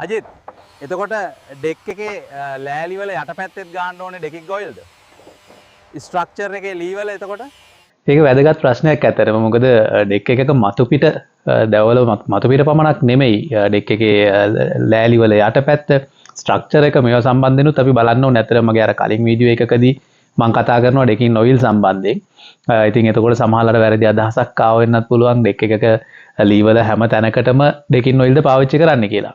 අජිත්, එතකොට ඩෙක් එකේ ලෑලි වල යටපැත්තෙත් ගාන්න ඕනේ ඩෙකින් ඔයිල්ද? ස්ට්‍රක්චර් එකේ ලී වල එතකොට? ඒක වැදගත් ප්‍රශ්නයක් ඇත්තටම. මොකද ඩෙක් එකක මතු පිට දැවල මතු පිට පමණක් නෙමෙයි, ඩෙක් එකේ ලෑලි වල යටපැත්ත, ස්ට්‍රක්චර් එක මේවා සම්බන්ධෙනුත් අපි බලන්න ඕනේ. ඇත්තටම මගේ අර කලින් වීඩියෝ එකකදී මං කතා කරනවා ඩෙකින් ඔයිල් සම්බන්ධයෙන්. ඉතින් එතකොට සමහරවල්ට වැරදි අදහසක් ආව වෙන්නත් පුළුවන් ඩෙක් එකක ලී වල හැම තැනකටම ඩෙකින් ඔයිල්ද පාවිච්චි කරන්න කියලා.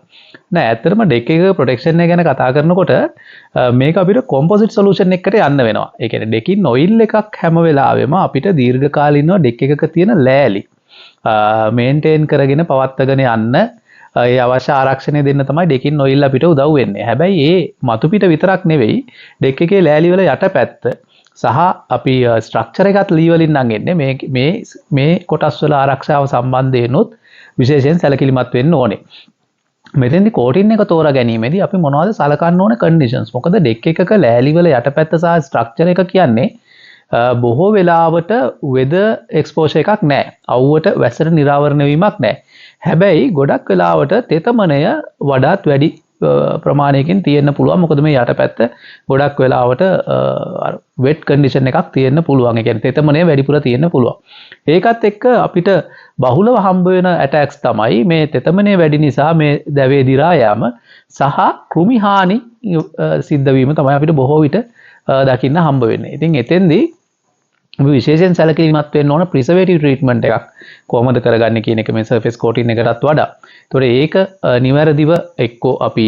නෑ, ඇත්තටම ඩෙක් එකක ප්‍රොටෙක්ෂන් එක ගැන කතා කරනකොට මේක අපිට කොම්පොසිට් සොලියුෂන් එකකට යන්න වෙනවා. ඒ කියන්නේ ඩෙකින් ඔයිල් එකක් හැම වෙලාවෙම අපිට දීර්ඝකාලීනව ඩෙක් එකක තියෙන ලෑලි මේන්ටේන් කරගෙන පවත්වාගෙන යන්න ඒ අවශ්‍ය ආරක්ෂණය දෙන්න තමයි ඩෙකින් ඔයිල් අපිට උදව් වෙන්නේ. හැබැයි ඒ මතු පිට විතරක් නෙවෙයි, ඩෙක් එකේ ලෑලි වල යටපැත්ත සහ අපි ස්ට්‍රක්චර් එකත් ලී වලින් නම් එන්නේ. මේ මේ මේ කොටස් වල ආරක්ෂාව සම්බන්ධයෙන්ුත් විශේෂයෙන් සැලකිලිමත් වෙන්න ඕනේ. මෙතෙන්දි කෝටින් එක තෝරා ගැනීමේදී අපි මොනවද සලකන්න ඕන කන්ඩිෂන්ස්? මොකද ඩෙක් එකක ලෑලි වල යටපැත්ත සහ ස්ට්‍රක්චර් එක කියන්නේ බොහෝ වෙලාවට වෙදර් එක්ස්පෝෂර් එකක් නෑ. අවුවට වැස්සට නිරාවරණ වීමක් නෑ. හැබැයි ගොඩක් වෙලාවට තෙතමනය වඩාත් වැඩි ප්‍රමාණයකින් තියෙන්න පුළුවන්. මොකද මේ යටපැත්ත ගොඩක් වෙලාවට වෙට් කන්ඩිෂන් එකක් තියෙන්න පුළුවන්. ඒ කියන්නේ තෙතමනය වැඩිපුර තියෙන්න පුළුවන්. ඒකත් එක්ක අපිට බහුලව හම්බ වෙන ඇටැක්ස් තමයි මේ තෙතමනය වැඩි නිසා මේ දැවේ දිරා යාම සහ කෘමි හානි සිද්ධ වීම තමයි අපිට බොහෝ විට දකින්න හම්බ වෙන්නේ. ඉතින් එතෙන්දී අපි විශේෂයෙන් සැලකිලිමත් වෙන්න ඕන ප්‍රිසර්වේටිව් ට්‍රීට්මන්ට් එකක් කොහොමද කරගන්නේ කියන එක මේ සර්ෆේස් කෝටින් එකටත් වඩා. ඒතකොට ඒක නිවැරදිව එක්කෝ අපි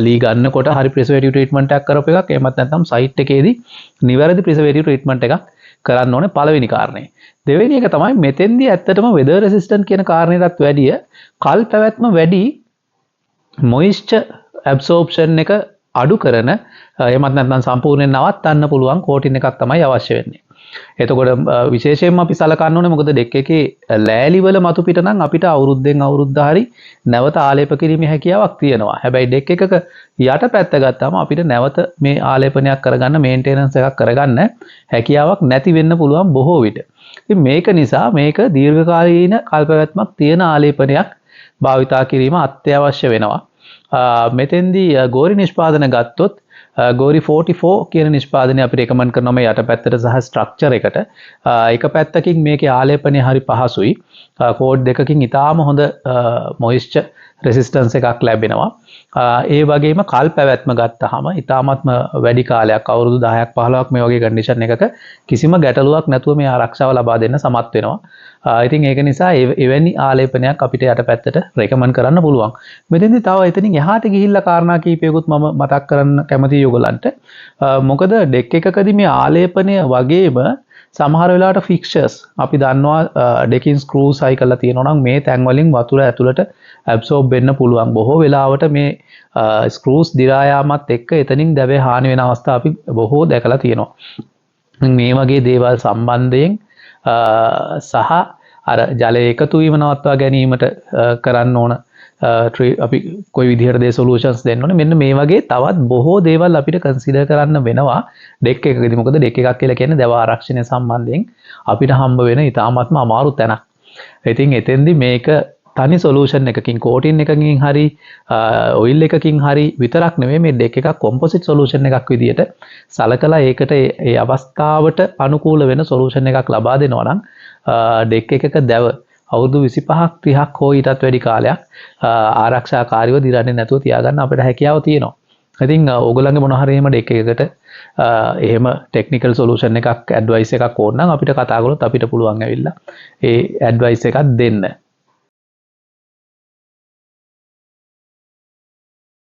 ලී ගන්නකොට හරි ප්‍රිසර්වේටිව් ට්‍රීට්මන්ට් එකක් කරපු එකක්, එහෙමත් නැත්නම් සයිට් එකේදී නිවැරදි ප්‍රිසර්වේටිව් ට්‍රීට්මන්ට් එකක් කරන්න ඕනේ පළවෙනි කාරණේ. දෙවෙනි එක තමයි මෙතෙන්දී ඇත්තටම වෙදර් රෙසිස්ටන්ට් කියන කාරණේටත් වැඩිය කල් පැවැත්ම වැඩි මොයිස්චර් ඇබ්සෝප්ෂන් එක අඩු කරන, එහෙමත් නැත්නම් සම්පූර්ණයෙන් නවත්තන්න පුළුවන් කෝටින් එකක් තමයි අවශ්‍ය වෙන්නේ. එතකොට විශේෂයෙන්ම අපි සලකන්න ඕනේ, මොකද ඩෙක් එකේ ලෑලි වල මතු පිට නම් අපිට අවුරුද්දෙන් අවුරුද්ද හරි නැවත ආලේප කිරීමේ හැකියාවක් තියෙනවා. හැබැයි ඩෙක් එකක යට පැත්ත ගත්තාම අපිට නැවත මේ ආලේපනයක් කරගන්න, මේන්ටෙනන්ස් එකක් කරගන්න හැකියාවක් නැති වෙන්න පුළුවන් බොහෝ විට. ඉතින් මේක නිසා මේක දීර්ඝකාලීන කල්පැවැත්මක් තියෙන ආලේපනයක් භාවිතා කිරීම අත්‍යවශ්‍ය වෙනවා. මෙතෙන්දී ගෝරි නිෂ්පාදන ගත්තොත් ගෝරි 44 කියන නිෂ්පාදනය අපි රෙකමන්ඩ් කරනවා මේ යටපැත්තට සහ ස්ට්‍රක්චර් එකට. එක පැත්තකින් මේකේ ආලේපනය හරි පහසුයි. කෝඩ් දෙකකින් ඉතාම හොඳ මොයිස්චර් රෙසිස්ටන්ස් එකක් ලැබෙනවා. ඒ වගේම කල් පැවැත්ම ගත්තාම ඉතාමත්ම වැඩි කාලයක්, අවුරුදු 10ක් 15ක් මේ වගේ කන්ඩිෂන් එකක කිසිම ගැටලුවක් නැතුව මේ ආරක්ෂාව ලබා දෙන්න සමත් වෙනවා. ඉතින් ඒක නිසා එවැනි ආලේපනයක් අපිට යටපැත්තට රෙකමන්ඩ් කරන්න පුළුවන්. මෙතෙන්දී තව එතනින් එහාට ගිහිල්ලා කාරණා කීපයකුත් මම මතක් කරන්න කැමතියි ඔයගොල්ලන්ට. මොකද ඩෙක් එකකදී මේ ආලේපනය වගේම සමහර වෙලාවට ෆික්චර්ස් අපි දන්නවා, ඩෙකින් ස්ක්‍රූස් හයි කරලා තියෙනවා නම් මේ තැන් වලින් වතුර ඇතුළට ඇබ්සෝබ් වෙන්න පුළුවන්. බොහෝ වෙලාවට මේ ස්ක්‍රූස් දිරා යාමත් එක්ක එතනින් දැවේ හානි වෙන අවස්ථා අපි බොහෝ දැකලා තියෙනවා. මේ වගේ දේවල් සම්බන්ධයෙන් සහ අර ජලය එකතු වීම නවත්වා ගැනීමට කරන්න ඕන අපි කොයි විදිහටද ඒ සොලියුෂන්ස් දෙන්න ඕනේ, මෙන්න මේ වගේ තවත් බොහෝ දේවල් අපිට කන්සිඩර් කරන්න වෙනවා ඩෙක් එකකදී. මොකද ඩෙක් එකක් කියලා කියන්නේ දැව ආරක්ෂණය සම්බන්ධයෙන් අපිට හම්බ වෙන ඉතාමත්ම අමාරු තැනක්. ඉතින් එතෙන්දි මේක තනි සොලියුෂන් එකකින්, කෝටින් එකකින් හරි ඔයිල් එකකින් හරි විතරක් නෙමෙයි, මේ ඩෙක් එකක් කොම්පොසිට් සොලියුෂන් එකක් විදියට සලකලා ඒකට ඒ අවස්ථාවට අනුකූල වෙන සොලියුෂන් එකක් ලබා දෙනවා නම් ඩෙක් එකක දැව අවුරුදු 25ක් 30ක් හෝ ඊටත් වැඩි කාලයක් ආරක්ෂාකාරීව දිරන්නේ නැතුව තියාගන්න අපිට හැකියාව තියෙනවා. ඉතින් ඕගොල්ලන්ගේ මොන හරි එහෙම ඩෙක් එකකට එහෙම ටෙක්නිකල් සොලියුෂන් එකක්, ඇඩ්වයිස් එකක් ඕන නම් අපිට කතා කරොත් අපිට පුළුවන් ඇවිල්ලා ඒ ඇඩ්වයිස් එකක් දෙන්න.